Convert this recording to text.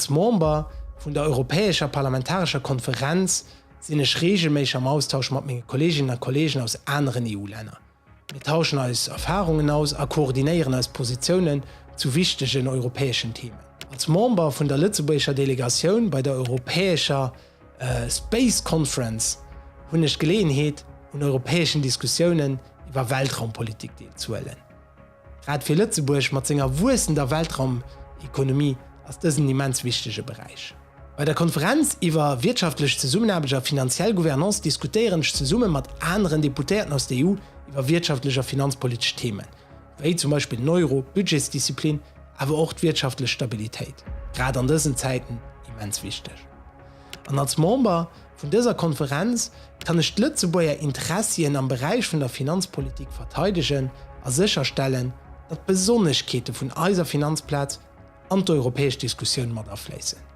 Als Member vun der Europäescher Parlamentarescher Konferenz sinn ech reegelméisseg am Austausch mat menge Kolleeginnen a Kolleegen aus aneren EU-Länner. Mir tauschen eis Erfarungen aus a koordinéieren eis Positiounen zu wichtegen europäeschen Themen. Als Member vun der lëtzebuergescher Delegatioun bei der europäescher Space Conference hunn ech d'Geleeënheet, un europäeschen Diskussiounen iwwer Weltraumpolitik deelzehuelen. Grad fir Lëtzebuerg mat senger wuessender Weltraumekonomie ass dës en immens wichtege Beräich. Bei der Konferenz iwwer wirtschaftlech Zesummenaarbecht a finanziell Gouvernance diskutéieren ech zesumme mat aneren Deputéierten aus der EU iwwer wirtschaftlech a finanzpolitesch Themen, wéi zum Beispill den Euro, d'Budgetsdisziplin, awer och d'wirtschaftlech Stabilitéit, grad an dësen Zäiten immens wichteg. An als Member vun dëser Konferenz kann ech d'Lëtzebuerger Interessien am Beräich vun der Finanzpolitik verteidegen a sécherstellen, datt d'Besonneschkeete vun eiser Finanzplaz an d'europäesch Diskussioun mat afléissen.